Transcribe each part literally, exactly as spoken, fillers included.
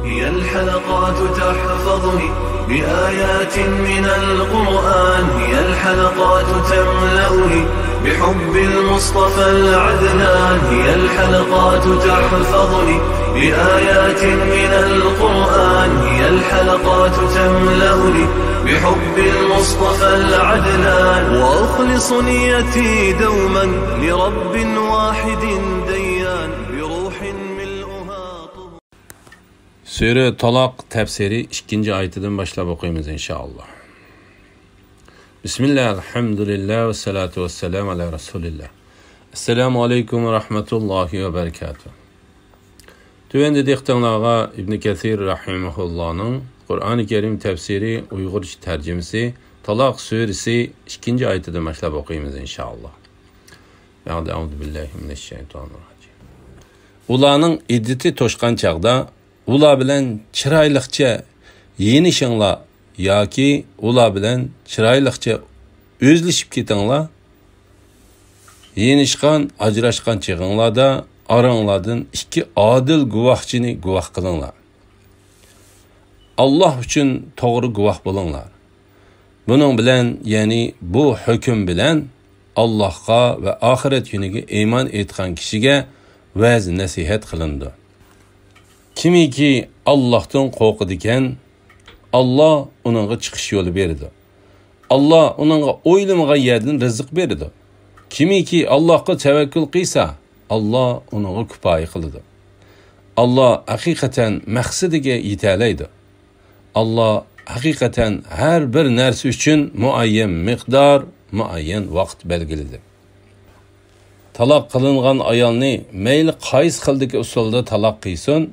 هي الحلقات تحفظني بآيات من القرآن، هي الحلقات تملأني بحب المصطفى العدنان، هي الحلقات تحفظني بآيات من القرآن، هي الحلقات تملأني بحب المصطفى العدنان، وأخلص نيتي دوما لرب واحد ديان، بروح ملؤها طهور. سۈرە تالاق تەپسىرى ئىككىنچى ئايىتىدىن باشلاپ ئوقۇيمىز، ئىنشائاللا. بىسمىللا، ئەلھەمدۇلىللا، ۋەسسالاتۇ ۋەسسالامۇ ئالا رەسۇلىللا. ئەسسالامۇ ئەلەيكۇم ۋە رەھمەتۇللاھى ۋە بەرىكاتۇھ. تۆۋەندە دىققىتىڭلارغا ئىبن كەسىر رەھىمەھۇللانىڭ قۇرئانى كەرىم تەپسىرى ئۇيغۇرچە تەرجىمىسى، تالاق سۈرىسى ئىككىنچى ئايىتىدىن باشلاپ ئوقۇيمىز، ئىنشائاللا. بەئدە، ئەئۇزۇ بىللاھى مىنەششەيتانىر راجىم. ئۇلارنىڭ ئىددىتى توشقان چاغدا ئۇلار بىلەن چىرايلىقچە يېنىشىڭلار ياكى ئۇلار بىلەن چىرايلىقچە ئۆزلىشىپ كېتىڭلار. يېنىشقان، ئاجراشقان چېغىڭلاردا ئاراڭلاردىن ئىككى ئادىل گۇۋاھچىنى گۇۋاھ قىلىڭلار. ئاللاھ ئۈچۈن توغرا گۇۋاھ بولۇڭلار. بۇنىڭ بىلەن، يەنى بۇ ھۆكۈم بىلەن ئاللاھقا ۋە ئاخىرەت كۈنىگە ئىمان ئېيتقان كىشىگە ۋەز-نەسىھەت قىلىنىدۇ. كىمكى ئاللاھتىن قورقىدىكەن، ئاللاھ ئۇنىڭغا چىقىش يولى بېرىدۇ. ئاللاھ ئۇنىڭغا ئويلىمىغان يەردىن رىزىق بېرىدۇ. كىمكى ئاللاھقا تەۋەككۈل قىلسا، ئاللاھ ئۇنىڭغا كۇپايە قىلىدۇ. ئاللاھ ھەقىقەتەن مەقسىتىگە يېتەلەيدۇ. ئاللاھ ھەقىقەتەن ھەر بىر نەرسە ئۈچۈن مۇئەييەن مىقدار، مۇئەييەن ۋاقىت بەلگىلىدى. تالاق قىلىنغان ئايالنى مەيلى قايسى خىلدىكى ئۇسۇلدا تالاق قىلسۇن،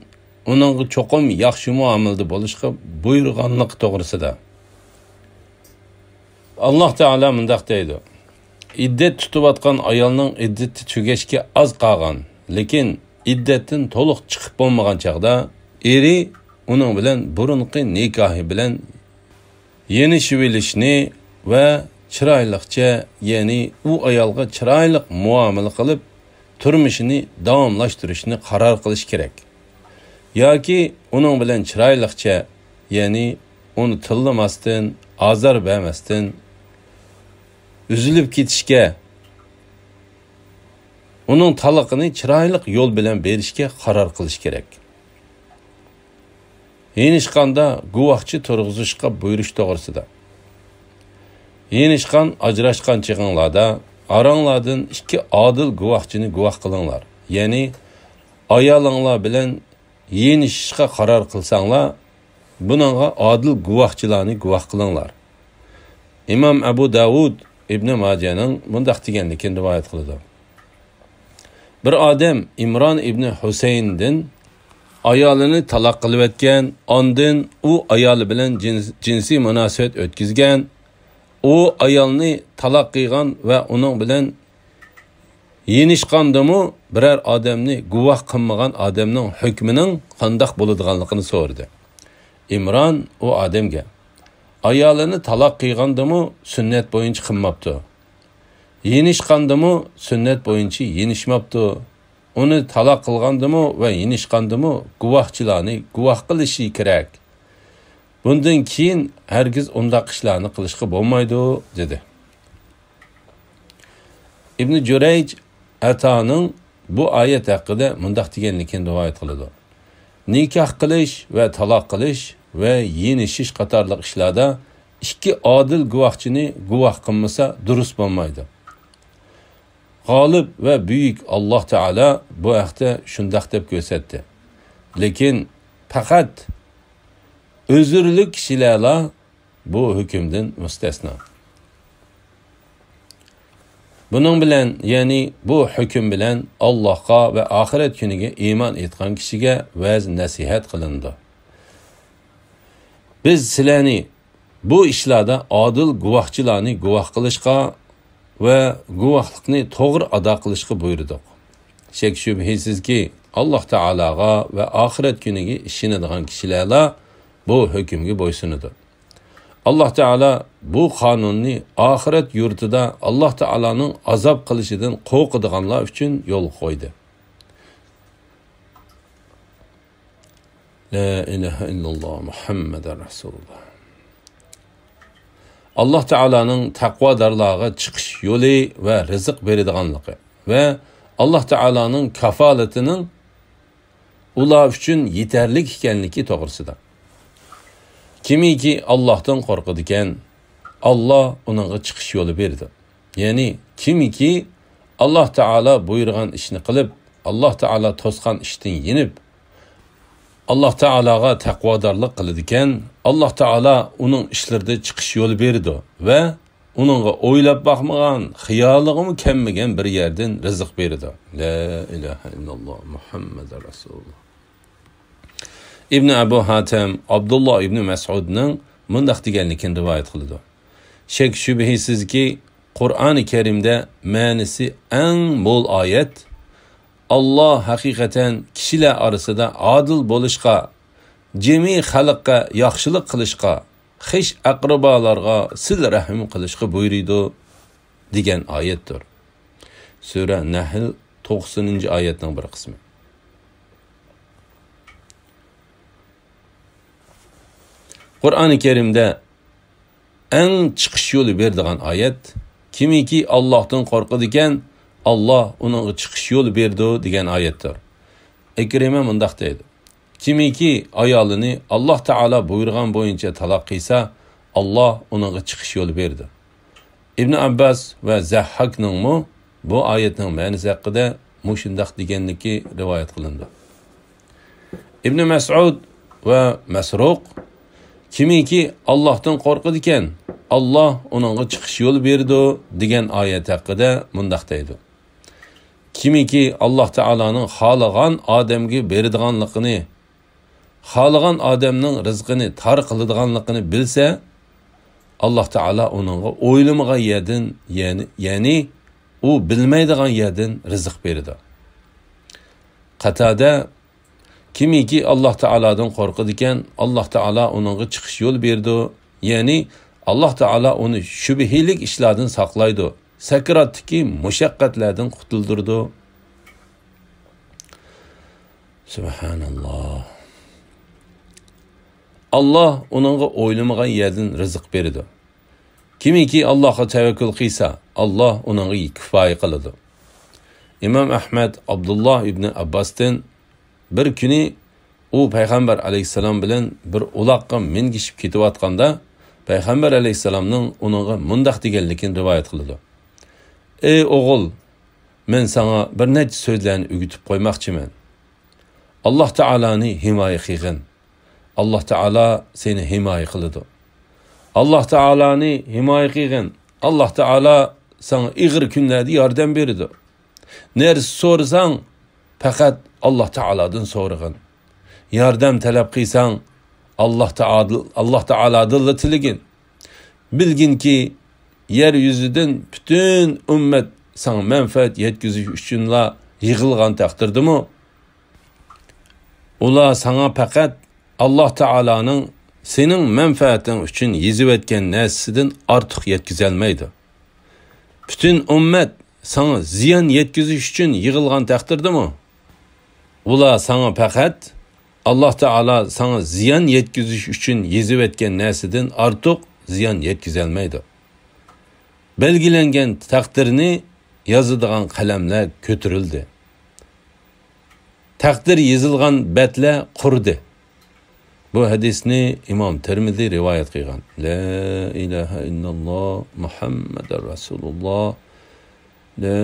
ئۇنىڭغا چوقۇم ياخشى مۇئامىلىدە بولۇشقا بۇيرۇغانلىقى توغرىسىدا. ئاللاھ تائالا مۇنداق دەيدۇ: ئىددەت تۇتۇۋاتقان ئايالنىڭ ئىددىتى تۈگەشكە ئاز قالغان، لېكىن ئىددەتتىن تولۇق چىقىپ بولمىغان چاغدا ئېرى ئۇنىڭ بىلەن بۇرۇنقى نىكاھى بىلەن يېنىشىۋېلىشنى ۋە چىرايلىقچە، يەنى ئۇ ئايالغا چىرايلىق مۇئامىلە قىلىپ، تۇرمۇشىنى داۋاملاشتۇرۇشنى قارار قىلىشى كېرەك. ياكى ئۇنىڭ بىلەن چىرايلىقچە، يەنى ئۇنى تىللىماستىن، ئازار بەرمەستىن، ئۈزۈلۈپ كېتىشكە، ئۇنىڭ تالىقىنى چىرايلىق يول بىلەن بېرىشكە قارار قىلىش كېرەك. يېنىشقاندا گۇۋاھچى تۇرغۇزۇشقا بۇيرۇش توغرىسىدا. يېنىشقان، ئاجراشقان چېغىڭلاردا ئاراڭلاردىن ئىككى ئادىل گۇۋاھچىنى گۇۋاھ قىلىڭلار. يەنى ئايالىڭلار بىلەن يېنىشىشقا قارار قىلساڭلار، بۇنىڭغا ئادىل گۇۋاھچىلارنى گۇۋاھ قىلىڭلار. ئىمام ئەبۇ داۋۇد ئىبنى ماجەنىڭ مۇنداق دېگەنلىكىنى رىۋايەت قىلىدۇ: بىر ئادەم ئىمران ئىبنى ھۈسەيىندىن ئايالىنى تالاق قىلىۋەتكەن، ئاندىن ئۇ ئايالى بىلەن جىنس-، جىنسىي مۇناسىۋەت ئۆتكۈزگەن. ئۇ ئايالنى تالاق قىلغان ۋە ئۇنىڭ بىلەن يېنىشقاندىمۇ بىرەر ئادەمنى گۇۋاھ قىلمىغان ئادەمنىڭ ھۆكمىنىڭ قانداق بولىدىغانلىقىنى سورىدى. ئىمران ئۇ ئادەمگە: ئايالىنى تالاق قىلغاندىمۇ سۈننەت بويىچە قىلماپتۇ. يېنىشقاندىمۇ سۈننەت بويىچە يېنىشماپتۇ. ئۇنى تالاق قىلغاندىمۇ ۋە يېنىشقاندىمۇ گۇۋاھچىلارنى گۇۋاھ قىلىشى كېرەك. بۇندىن كېيىن ھەرگىز ئۇنداق ئىشلارنى قىلىشقا بولمايدۇ، دېدى. ئىبنى جۇرەيج ئەتانىڭ بۇ ئايەت ھەققىدە مۇنداق دېگەنلىكىنى رىۋايەت قىلىدۇ: نىكاھ قىلىش ۋە تالاق قىلىش ۋە يېنىشىش قاتارلىق ئىشلاردا ئىككى ئادىل گۇۋاھچىنى گۇۋاھ قىلمىسا دۇرۇس بولمايدۇ. غالىب ۋە بۈيۈك ئاللاھ تائالا بۇ ھەقتە شۇنداق دەپ كۆرسەتتى. لېكىن پەقەت ئۆزرىلىك كىشىلەرلا بۇ ھۆكۈمدىن مۇستەسنا. بۇنىڭ بىلەن، يەنى بۇ ھۆكۈم بىلەن ئاللاھقا ۋە ئاخىرەت كۈنىگە ئىمان ئېيتقان كىشىگە ۋەز-نەسىھەت قىلىنىدۇ. بىز سىلەرنى بۇ ئىشلاردا ئادىل گۇۋاھچىلارنى گۇۋاھ قىلىشقا ۋە گۇۋاھلىقنى توغرا ئادا قىلىشقا بۇيرۇدۇق. شەك-شۈبھىسىزكى، ئاللاھ تائالاغا ۋە ئاخىرەت كۈنىگە ئىشىنىدىغان كىشىلەرلا بۇ ھۆكۈمگە بويسۇنىدۇ. ئاللاھ تائالا بۇ قانۇننى ئاخىرەت يۇرتىدا ئاللاھ تائالانىڭ ئازاب قىلىشىدىن قورقىدىغانلار ئۈچۈن يولغا قويدى. لا إله إلا الله محمد رسول الله. ئاللاھ تائالانىڭ تەقۋادارلارغا چىقىش يولى ۋە رىزىق بېرىدىغانلىقى ۋە ئاللاھ تائالانىڭ كاپالىتىنىڭ ئۇلار ئۈچۈن يېتەرلىك ئىكەنلىكى توغرىسىدا. كىمكى ئاللاھتىن قورقىدىكەن، ئاللاھ ئۇنىڭغا چىقىش يولى بېرىدۇ. يەنى كىمكى ئاللاھ تائالا بۇيرۇغان ئىشنى قىلىپ، ئاللاھ تائالا توسقان ئىشتىن يېنىپ، ئاللاھ تائالاغا تەقۋادارلىق قىلىدىكەن، ئاللاھ تائالا ئۇنىڭ ئىشلىرىدا چىقىش يولى بېرىدۇ ۋە ئۇنىڭغا ئويلاپ باقمىغان، خىيالىغىمۇ كەلمىگەن بىر يەردىن رىزىق بېرىدۇ. لا ئىلاھە ئىللاللاھ مۇھەممەدۇر رەسۇلۇللاھ. ئىبنى ئەبۇ ھاتەم ئابدۇللا ئىبنى مەسئۇدنىڭ مۇنداق دېگەنلىكىنى رىۋايەت قىلىدۇ. شەك-شۈبھىسىزكى، قۇرئانى كەرىمدە مەنىسى ئەڭ مول ئايەت، ئاللاھ ھەقىقەتەن كىشىلەر ئارىسىدا ئادىل بولۇشقا، جىمى خەلققە ياخشىلىق قىلىشقا، خىش ئەقرىبالارغا سىلە رەھىم قىلىشقا بۇيرۇيدۇ، دېگەن ئايەتتۇر. سۈرە نەھل، توقسىنىنچى ئايەتنىڭ بىر قىسمى. قۇرئانى كەرىمدە ئەڭ چىقىش يولى بېرىدىغان ئايەت، كىمكى ئاللاھتىن قورقىدىكەن، ئاللاھ ئۇنىڭغا چىقىش يولى بېرىدۇ، دېگەن ئايەتتۇر. ئىكرىمە مۇنداق دەيدۇ: كىمكى ئايالىنى ئاللاھ تائالا بۇيرۇغان بويىچە تالاق قىلسا، ئاللاھ ئۇنىڭغا چىقىش يولى بېرىدۇ. ئىبنى ئابباس ۋە زەھھاكنىڭمۇ بۇ ئايەتنىڭ مەنىسى ھەققىدە مۇشۇنداق دېگەنلىكى رىۋايەت قىلىنىدۇ. ئىبنى مەسئۇد ۋە مەسرۇق، كىمكى ئاللاھتىن قورقىدىكەن، ئاللاھ ئۇنىڭغا چىقىش يولى بېرىدۇ، دېگەن ئايەت ھەققىدە مۇنداق دەيدۇ: كىمكى ئاللاھ تائالانىڭ خالىغان ئادەمگە بېرىدىغانلىقىنى، خالىغان ئادەمنىڭ رىزقىنى تار قىلىدىغانلىقىنى بىلسە، ئاللاھ تائالا ئۇنىڭغا ئويلىمىغان يەردىن، يەنى، يەنى ئۇ بىلمەيدىغان يەردىن رىزىق بېرىدۇ. قاتادە، كىمكى ئاللاھ تائالادىن قورقىدىكەن، ئاللاھ تائالا ئۇنىڭغا چىقىش يولى بېرىدۇ، يەنى ئاللاھ تائالا ئۇنى شۈبھىلىك ئىشلاردىن ساقلايدۇ، سەكراتتىكى مۇشەققەتلەردىن قۇتۇلدۇرىدۇ. سۇبھاناللاھ. ئاللاھ ئۇنىڭغا ئويلىمىغان يەردىن رىزىق بېرىدۇ. كىمكى ئاللاھقا تەۋەككۈل قىلسا، ئاللاھ ئۇنىڭغا كۇپايە قىلىدۇ. ئىمام ئەھمەد ئابدۇللاھ ئىبنى ئابباستىن، بىر كۈنى ئۇ پەيغەمبەر ئەلەيھىسسالام بىلەن بىر ئۇلاققا مىنگىشىپ كېتىۋاتقاندا، پەيغەمبەر ئەلەيھىسسالامنىڭ ئۇنىڭغا مۇنداق دېگەنلىكىنى رىۋايەت قىلىدۇ: ئەي ئوغۇل، مەن ساڭا بىر نەچچە سۆزلەرنى ئۆگىتىپ قويماقچىمەن. ئاللاھ تائالانى ھىمايە قىلغىن. ئاللاھ تائالا سېنى ھىمايە قىلىدۇ. ئاللاھ تائالانى ھىمايە قىلغىن. ئاللاھ تائالا ساڭا ئېغىر كۈنلەردە ياردەم بېرىدۇ. نەرسە سورىساڭ، پەقەت ئاللاھ تائالادىن سورىغىن. ياردەم تەلەپ قىلساڭ، ئاللاھ تائال-، ئاللاھ تائالادىنلا تىلىگىن. بىلگىنكى، يەر يۈزىدىن پۈتۈن ئۈممەت ساڭا مەنپەئەت يەتكۈزۈش ئۈچۈنلا يىغىلغان تەقدىردىمۇ، ئۇلار ساڭا پەقەت ئاللاھ تائالانىڭ سېنىڭ مەنپەئەتىڭ ئۈچۈن يېزىۋەتكەن نەرسىسىدىن ئارتۇق يەتكۈزەلمەيدۇ. پۈتۈن ئۈممەت ساڭا زىيان يەتكۈزۈش ئۈچۈن يىغىلغان تەقدىردىمۇ، ئۇلار ساڭا پەقەت ئاللاھ تائالا ساڭا زىيان يەتكۈزۈش ئۈچۈن يېزىۋەتكەن نەرسىدىن ئارتۇق زىيان يەتكۈزەلمەيدۇ. بەلگىلەنگەن تەقدىرنى يازىدىغان قەلەملەر كۆتۈرۈلدى. تەقدىر يېزىلغان بەتلەر قۇرۇدى. بۇ ھەدىسنى ئىمام تىرمىزى رىۋايەت قىلغان. لا ئىلاھە ئىللاللاھ مۇھەممەدۇر رەسۇلۇللاھ. لا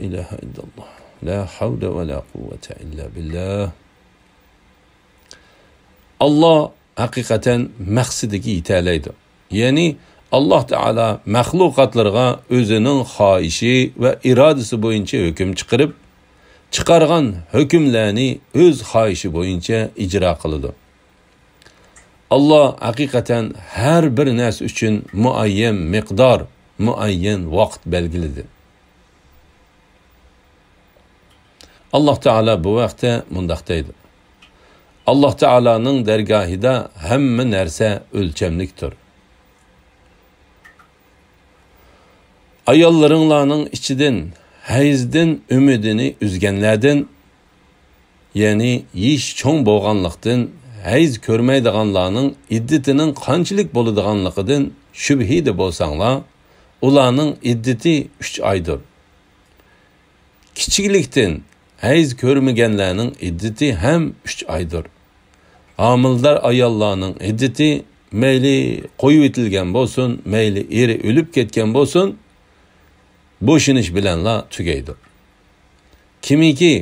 ئىلاھە ئىللاللاھ. لا ھەۋلە ۋە لا قۇۋۋەتە ئىللا بىللاھ. ئاللاھ ھەقىقەتەن مەقسىتىگە يېتەلەيدۇ. يەنى ئاللاھ تائالا مەخلۇقاتلىرىغا ئۆزىنىڭ خاھىشى ۋە ئىرادىسى بويىچە ھۆكۈم چىقىرىپ، چىقارغان ھۆكۈملەرنى ئۆز خاھىشى بويىچە ئىجرا قىلىدۇ. ئاللاھ ھەقىقەتەن ھەر بىر نەرسە ئۈچۈن مۇئەييەن مىقدار، مۇئەييەن ۋاقىت بەلگىلىدى. ئاللاھ تائالا بۇ ھەقتە مۇنداق دەيدۇ: ئاللاھ تائالانىڭ دەرگاھىدا ھەممە نەرسە ئۆلچەملىكتۇر. ئاياللىرىڭلارنىڭ ئىچىدىن ھەيزدىن ئۈمىدىنى ئۈزگەنلەردىن، يەنى يېشى چوڭ بولغانلىقتىن، ھەيز كۆرمەيدىغانلارنىڭ ئىددىتىنىڭ قانچىلىك بولىدىغانلىقىدىن شۈبھىدە بولساڭلار، ئۇلارنىڭ ئىددىتى ئۈچ ئايدۇر. كىچىكلىكتىن ھەيز كۆرمىگەنلەرنىڭ ئىددىتى ھەم ئۈچ ئايدۇر. ھامىلىدار ئاياللارنىڭ ئىددىتى مەيلى قويۇۋېتىلگەن بولسۇن، مەيلى ئېرى ئۆلۈپ كەتكەن بولسۇن، بوشىنىش بىلەنلا تۈگەيدۇ. كىمكى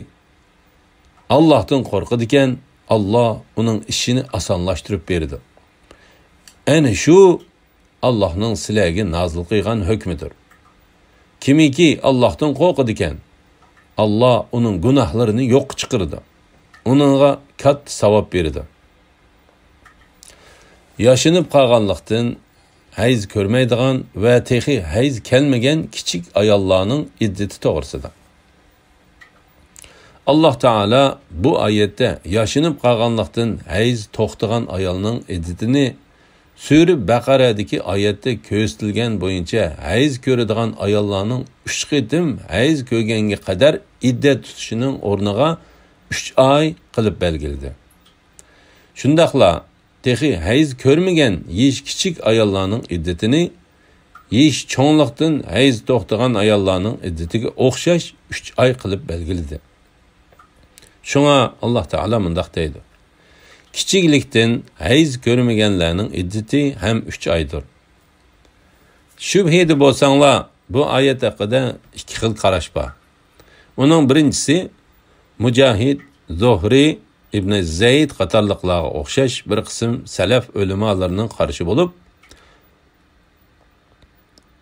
ئاللاھتىن قورقىدىكەن، ئاللا ئۇنىڭ ئىشىنى ئاسانلاشتۇرۇپ بېرىدۇ. ئەنە شۇ ئاللاھنىڭ سىلەرگە نازىل قىلغان ھۆكمىدۇر. كىمكى ئاللاھتىن قورقىدىكەن، ئاللا ئۇنىڭ گۇناھلىرىنى يوققا چىقىرىدۇ. ئۇنىڭغا كاتتا ساۋاب بېرىدۇ. ياشىنىپ قالغانلىقتىن ھەيز كۆرمەيدىغان ۋە تېخى ھەيز كەلمىگەن كىچىك ئاياللارنىڭ ئىددىتى توغرىسىدا. ئاللاھ تائالا بۇ ئايەتتە ياشىنىپ قالغانلىقتىن ھەيز توختىغان ئايالنىڭ ئىددىتىنى سۈرە بەقەرەدىكى ئايەتتە كۆرسىتىلگەن بويىچە ھەيز كۆرىدىغان ئاياللارنىڭ ئۈچ قېتىم ھەيز كۆرگەنگە قەدەر ئىددەت تۇتۇشىنىڭ ئورنىغا ئۈچ ئاي قىلىپ بەلگىلىدى. شۇنداقلا تېخى ھەيز كۆرمىگەن يېشى كىچىك ئاياللارنىڭ ئىددىتىنى يېشى چوڭلۇقتىن ھەيز توختىغان ئاياللارنىڭ ئىددىتىگە ئوخشاش ئۈچ ئاي قىلىپ بەلگىلىدى. شۇڭا ئاللاھ تائالا مۇنداق دەيدۇ: كىچىكلىكتىن ھەيز كۆرمىگەنلەرنىڭ ئىددىتى ھەم ئۈچ ئايدۇر. شۈبھىدە بولساڭلار، بۇ ئايەت ھەققىدە ئىككى خىل قاراش بار. ئۇنىڭ بىرىنچىسى مۇجاھىد، زۇھرى، ئىبنى زەيد قاتارلىقلارغا ئوخشاش بىر قىسىم سەلەف ئۆلىمالىرىنىڭ قارىشى بولۇپ،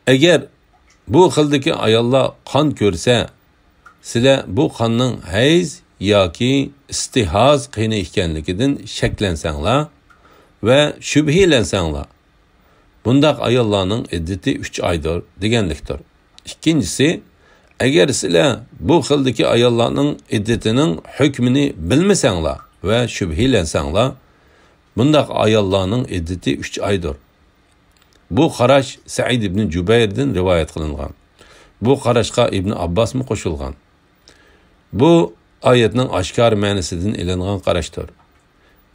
ئەگەر بۇ خىلدىكى ئاياللار قان كۆرسە، سىلەر بۇ قاننىڭ ھەيز ياكى ئىستىھاز قېنى ئىكەنلىكىدىن شەكلەنسەڭلار ۋە شۈبھىلەنسەڭلار، بۇنداق ئاياللارنىڭ ئىددىتى ئۈچ ئايدۇر دېگەنلىكتۇر. ئىككىنچىسى، ئەگەر سىلەر بۇ خىلدىكى ئاياللارنىڭ ئىددىتىنىڭ ھۆكمىنى بىلمىسەڭلار ۋە شۈبھىلەنسەڭلار، بۇنداق ئاياللارنىڭ ئىددىتى ئۈچ ئايدۇر. بۇ قاراش سەئىد ئىبنى جۇبەيردىن رىۋايەت قىلىنغان. بۇ قاراشقا ئىبنى ئابباسمۇ قوشۇلغان. بۇ ئايەتنىڭ ئاشكارا مەنىسىدىن ئېلىنغان قاراشتۇر.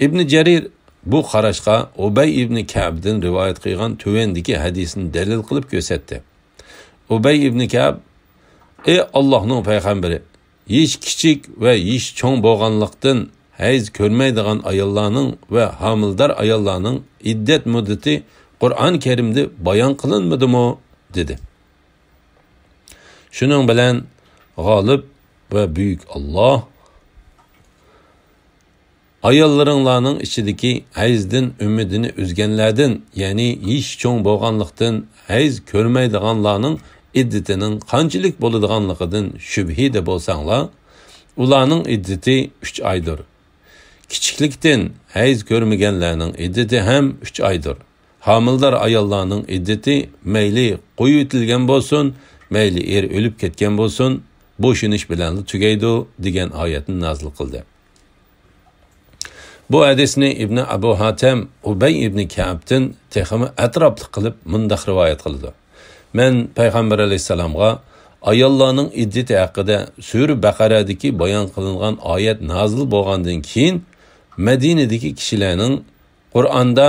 ئىبنى جەرىر بۇ قاراشقا ئۇبەي ئىبنى كەبدىن رىۋايەت قىلغان تۆۋەندىكى ھەدىسنى دەلىل قىلىپ كۆرسەتتى. ئۇبەي ئىبنى كەب: ئەي ئاللاھنىڭ پەيغەمبىرى، يېشى كىچىك ۋە يېشى چوڭ بولغانلىقتىن ھەيز كۆرمەيدىغان ئاياللارنىڭ ۋە ھامىلىدار ئاياللارنىڭ ئىددەت مۇددىتى قۇرئان كەرىمدە بايان قىلىنمىدىمۇ؟ دېدى. شۇنىڭ بىلەن غالىب ۋە بۈيۈك ئاللاھ ئاياللىرىڭلارنىڭ ئىچىدىكى ھەيزدىن ئۈمىدىنى ئۈزگەنلەردىن، يەنى يېشى چوڭ بولغانلىقتىن ھەيز كۆرمەيدىغانلارنىڭ ئىددىتىنىڭ قانچىلىك بولىدىغانلىقىدىن شۈبھىدە بولساڭلار، ئۇلارنىڭ ئىددىتى ئۈچ ئايدۇر. كىچىكلىكتىن ھەيز كۆرمىگەنلەرنىڭ ئىددىتى ھەم ئۈچ ئايدۇر. ھامىلىدار ئاياللارنىڭ ئىددىتى مەيلى قويۇۋېتىلگەن بولسۇن، مەيلى ئېرى ئۆلۈپ كەتكەن بولسۇن، بوشىنىش بىلەنلا تۈگەيدۇ، دېگەن ئايەتنى نازىل قىلدى. بۇ ھەدىسنى ئىبنى ئەبۇ ھاتەم ئۇبەي ئىبنى كەئبتىن تېخىمۇ ئەتراپلىق قىلىپ مۇنداق رىۋايەت قىلىدۇ: مەن پەيغەمبەر ئەلەيھىسسالامغا ئاياللارنىڭ ئىددىتى ھەققىدە سۈرە بەقەرەدىكى بايان قىلىنغان ئايەت نازىل بولغاندىن كېيىن، مەدىنىدىكى كىشىلەرنىڭ قۇرئاندا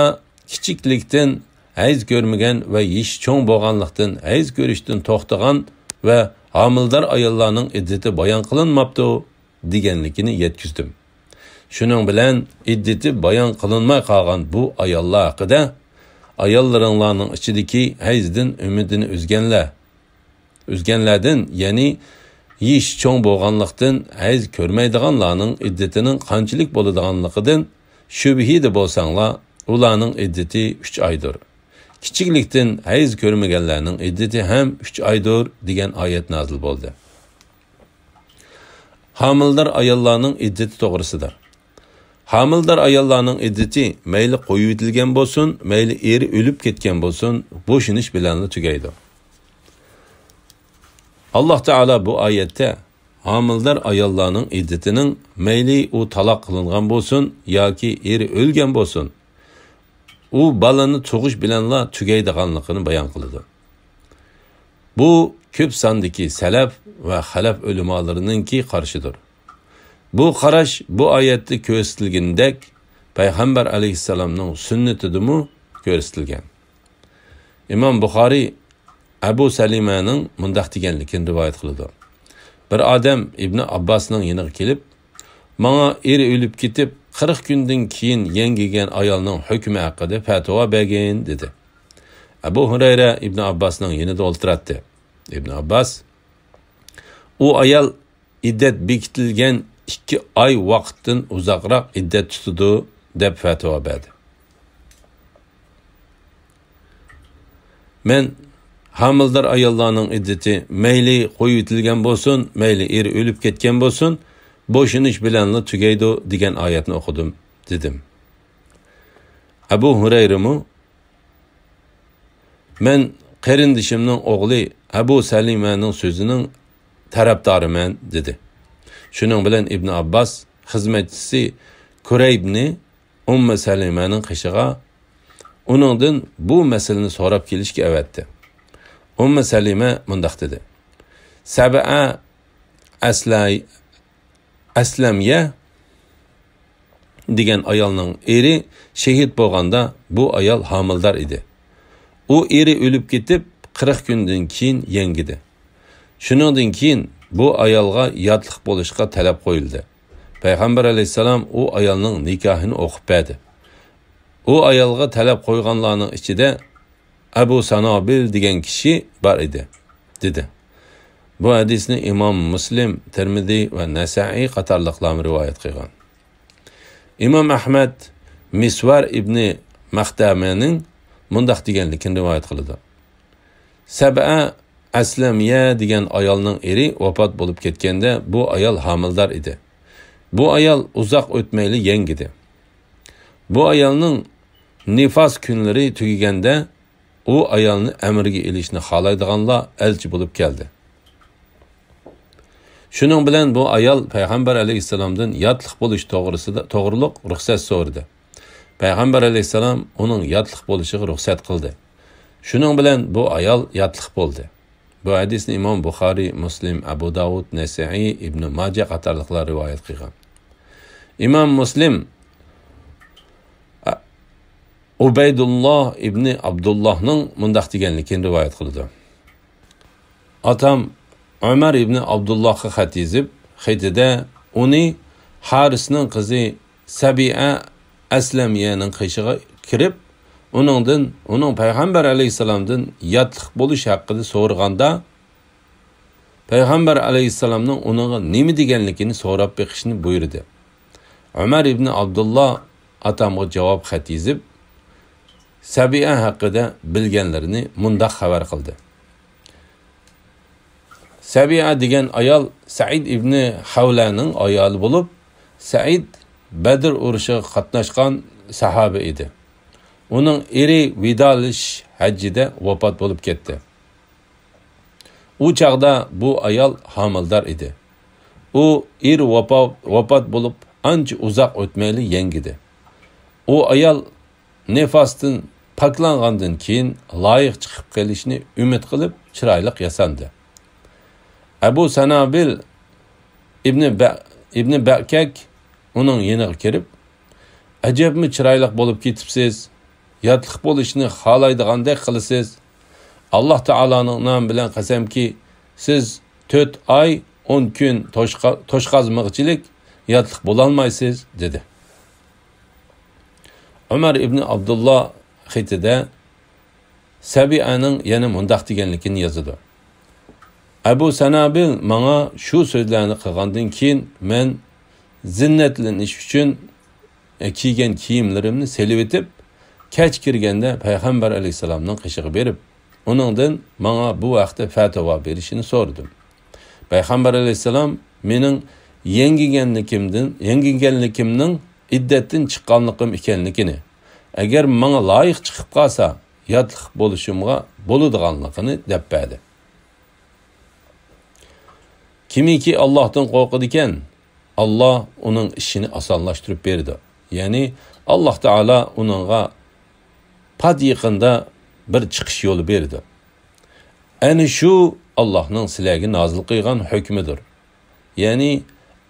كىچىكلىكتىن ھەيز كۆرمىگەن ۋە يېشى چوڭ بولغانلىقتىن ھەيز كۆرۈشتىن توختىغان ۋە ھامىلىدار ئاياللارنىڭ ئىددىتى بايان قىلىنماپتۇ، دېگەنلىكىنى يەتكۈزدۈم. شۇنىڭ بىلەن ئىددىتى بايان قىلىنماي قالغان بۇ ئاياللار ھەققىدە، ئاياللىرىڭلارنىڭ ئىچىدىكى ھەيزدىن ئۈمىدىنى ئۈزگەنلەر، ئۈزگەنلەردىن، يەنى يېشى چوڭ بولغانلىقتىن ھەيز كۆرمەيدىغانلارنىڭ ئىددىتىنىڭ قانچىلىك بولىدىغانلىقىدىن شۈبھىدە بولساڭلار، ئۇلارنىڭ ئىددىتى ئۈچ ئايدۇر. كىچىكلىكتىن ھەيز كۆرمىگەنلەرنىڭ ئىددىتى ھەم ئۈچ ئايدۇر، دېگەن ئايەت نازىل بولدى. ھامىلىدار ئاياللارنىڭ ئىددىتى توغرىسىدا. ھامىلىدار ئاياللارنىڭ ئىددىتى مەيلى قويۇۋېتىلگەن بولسۇن، مەيلى ئېرى ئۆلۈپ كەتكەن بولسۇن، بوشىنىش بىلەنلا تۈگەيدۇ. ئاللاھ تائالا بۇ ئايەتتە ھامىلىدار ئاياللارنىڭ ئىددىتىنىڭ مەيلى ئۇ تالاق قىلىنغان بولسۇن ياكى ئېرى ئۆلگەن بولسۇن، ئۇ بالىنى تۇغۇش بىلەنلا تۈگەيدىغانلىقىنى بايان قىلىدۇ. بۇ كۆپ ساندىكى سەلەف ۋە خەلەف ئۆلىمالىرىنىڭكى قارىشىدۇر. بۇ قاراش بۇ ئايەتتە كۆرسىتىلگىنىدەك پەيغەمبەر ئەلەيھىسسالامنىڭ سۈننىتىدىمۇ كۆرسىتىلگەن. ئىمام بۇخارىي ئەبۇ سەلىمەنىڭ مۇنداق دېگەنلىكىنى رىۋايەت قىلىدۇ: بىر ئادەم ئىبنى ئابباسنىڭ يېنىغا كېلىپ، ماڭا ئېرى ئۆلۈپ كېتىپ، قىرىق كۈندىن كېيىن يەڭگىگەن ئايالنىڭ ھۆكمى ھەققىدە پەتىۋا بەرگىن، دېدى. ئەبۇ ھۇرەيرە ئىبنى ئابباسنىڭ يېنىدا ئولتۇراتتى. ئىبنى ئابباس، ئۇ ئايال ئىددەت بېكىتىلگەن ئىككى ئاي ۋاقىتتىن ئۇزاقراق ئىددەت تۇتىدۇ، دەپ پەتىۋا بەردى. مەن ھامىلىدار ئاياللارنىڭ ئىددىتى مەيلى قويۇۋېتىلگەن بولسۇن، مەيلى ئېرى ئۆلۈپ كەتكەن بولسۇن، بوشىنىش بىلەنلا تۈگەيدۇ، دېگەن ئايەتنى ئوقۇدۇم، دېدىم. ئەبۇ ھۇرەيرىمۇ، مەن قېرىندىشىمنىڭ ئوغلى ئەبۇ سەلىمەنىڭ سۆزىنىڭ تەرەپدارىمەن، دېدى. شۇنىڭ بىلەن ئىبنى ئابباس خىزمەتچىسى كۇرەيبنى ئۇممۇ سەلىمەنىڭ قېشىغا، ئۇنىڭدىن بۇ مەسىلىنى سوراپ كېلىشكە ئەۋەتتى. ئۇممۇ سەلىمە مۇنداق دېدى: سەبىئە ئەسلەي-، ئەسلەمگە دېگەن ئايالنىڭ ئېرى شېھىت بولغاندا، بۇ ئايال ھامىلىدار ئىدى. ئۇ ئېرى ئۆلۈپ كېتىپ، قىرىق كۈندىن كېيىن يەڭگىدى. شۇنىڭدىن كېيىن بۇ ئايالغا ياتلىق بولۇشقا تەلەپ قويۇلدى. پەيغەمبەر ئەلەيھىسسالام ئۇ ئايالنىڭ نىكاھىنى ئوقۇپ بەردى. ئۇ ئايالغا تەلەپ قويغانلارنىڭ ئىچىدە ئەبۇ سانابىل دېگەن كىشى بار ئىدى، دېدى. بۇ ھەدىسنى ئىمام مۇسلىم، تىرمىزى ۋە نەسائىي قاتارلىقلارمۇ رىۋايەت قىلغان. ئىمام ئەھمەد مىسۋار ئىبنى مەخدەمەنىڭ مۇنداق دېگەنلىكىنى رىۋايەت قىلىدۇ. سەبئە ئەسلەمىيە دېگەن ئايالنىڭ ئېرى ۋاپات بولۇپ كەتكەندە، بۇ ئايال ھامىلىدار ئىدى. بۇ ئايال ئۇزاق ئۆتمەيلا يەڭگىدى. بۇ ئايالنىڭ نىفاس كۈنلىرى تۈگىگەندە، ئۇ ئايالنى ئەمرىگە ئېلىشنى خالايدىغانلار ئەلچى بولۇپ كەلدى. شۇنىڭ بىلەن بۇ ئايال پەيغەمبەر ئەلەيھىسسالامدىن ياتلىق بولۇش توغرىسىدا، توغرۇلۇق رۇخسەت سورىدى. پەيغەمبەر ئەلەيھىسسالام ئۇنىڭ ياتلىق بولۇشىغا رۇخسەت قىلدى. شۇنىڭ بىلەن بۇ ئايال ياتلىق بولدى. بۇ ھەدىسنى ئىمام بۇخارىي، مۇسلىم، ئەبۇ داۋۇد، نەسەئىي، ئىبنى ماجە قاتارلىقلار رىۋايەت قىلغان. ئىمام مۇسلىم ئۇبەيدۇللا ئىبنى ئابدۇللاھنىڭ مۇنداق دېگەنلىكىنى رىۋايەت قىلىدۇ. ئاتام ئۆمەر ئىبنى ئابدۇللاھقا خەت يېزىپ، خېتىدە ئۇنى ھارىسنىڭ قىزى سەبىئە ئەسلەمىيەنىڭ قېشىغا كىرىپ، ئۇنىڭدىن، ئۇنىڭ پەيغەمبەر ئەلەيھىسسالامدىن ياتلىق بولۇش ھەققىدە سورىغاندا، پەيغەمبەر ئەلەيھىسسالامنىڭ ئۇنىڭغا نېمە دېگەنلىكىنى سوراپ بېقىشنى بۇيرۇدى. ئۆمەر ئىبنى ئابدۇللا ئاتامغا جاۋاب خەت يېزىپ، سەبىئە ھەققىدە بىلگەنلىرىنى مۇنداق خەۋەر قىلدى. سەبىئە دېگەن ئايال سەئىد ئىبنى خەۋلەنىڭ ئايالى بولۇپ، سەئىد بەدر ئۇرۇشىغا قاتناشقان ساھابە ئىدى. ئۇنىڭ ئېرى ۋىدالىشىش ھەججىدە ۋاپات بولۇپ كەتتى. ئۇ چاغدا بۇ ئايال ھامىلىدار ئىدى. ئۇ ئېرى ۋاپا-، ۋاپات بولۇپ ئانچە ئۇزاق ئۆتمەيلا يەڭگىدى. ئۇ ئايال نىفاستىن پاكلانغاندىن كېيىن لايىق چىقىپ قېلىشنى ئۈمىد قىلىپ چىرايلىق ياساندى. ئەبۇ سانابىل ئىبنى بە-، ئىبنى بەكەك ئۇنىڭ يېنىغا كىرىپ، ئەجەبمۇ چىرايلىق بولۇپ كېتىپسىز، ياتلىق بولۇشنى خالايدىغاندەك قىلىسىز. ئاللاھ تائالانىڭ نامى بىلەن قەسەمكى، سىز تۆت ئاي، ئون كۈن توشقا-، توشقازمىغىچىلىك ياتلىق بولالمايسىز، دېدى. ئۆمەر ئىبنى ئابدۇللا خېتىدە سەبىئەنىڭ يەنە مۇنداق دېگەنلىكىنى يازىدۇ. ئەبۇ سانابىل ماڭا شۇ سۆزلەرنى قىلغاندىن كېيىن، مەن زىننەتلىنىش ئۈچۈن، ئە، كىيگەن كىيىملىرىمنى سېلىۋېتىپ، كەچ كىرگەندە پەيغەمبەر ئەلەيھىسسالامنىڭ قېشىغا بېرىپ، ئۇنىڭدىن ماڭا بۇ ھەقتە پەتىۋا بېرىشىنى سورىدىم. پەيغەمبەر ئەلەيھىسسالام مېنىڭ يەڭگىگەنلىكىمدىن، يەڭگىگەنلىكىمنىڭ ئىددەتتىن چىققانلىقىم ئىكەنلىكىنى، ئەگەر ماڭا لايىق چىقىپ قالسا، ياتلىق بولۇشۇمغا بولىدىغانلىقىنى دەپ بەردى. كىمكى ئاللاھتىن قورقىدىكەن، ئاللاھ ئۇنىڭ ئىشىنى ئاسانلاشتۇرۇپ بېرىدۇ. يەنى ئاللاھ تائالا ئۇنىڭغا پات يېقىندا بىر چىقىش يولى بېرىدۇ. ئەنە شۇ ئاللاھنىڭ سىلەرگە نازىل قىلغان ھۆكمىدۇر. يەنى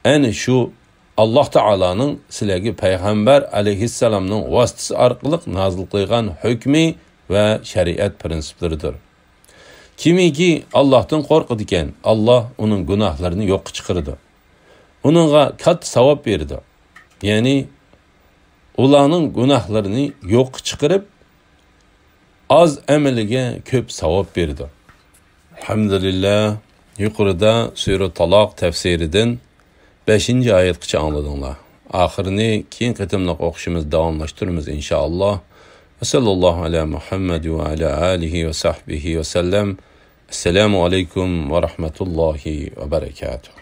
ئەنە شۇ ئاللاھ تائالانىڭ سىلەرگە پەيغەمبەر ئەلەيھىسسالامنىڭ ۋاسىتىسى ئارقىلىق نازىل قىلغان ھۆكمى ۋە شەرىئەت پرىنسىپلىرىدۇر. كىمكى ئاللاھتىن قورقىدىكەن، ئاللاھ ئۇنىڭ گۇناھلىرىنى يوققا چىقىرىدۇ. ئۇنىڭغا كاتتا ساۋاب بېرىدۇ. يەنى ئۇلارنىڭ گۇناھلىرىنى يوققا چىقىرىپ، ئاز ئەمەلگە كۆپ ساۋاب بېرىدۇ. ئەلھەمدۇلىللاھ، يۇقىرىدا سۈرە تالاق تەپسىرىدىن بەشىنچى ئايەتكىچە ئاڭلىدىڭلار. ئاخىرىنى كېيىن قېتىملىق ئوقۇشىمىز داۋاملاشتۇرىمىز، ئىنشائاللاھ. ۋە سەللەللاھۇ ئەلا مۇھەممەد ۋە ئەلا ئالىھى ۋە سەھبىھى ۋە سەللەم. ئەسسالامۇ ئەلەيكۇم ۋە رەھمەتۇللاھى ۋە بەرەكاتۇھ.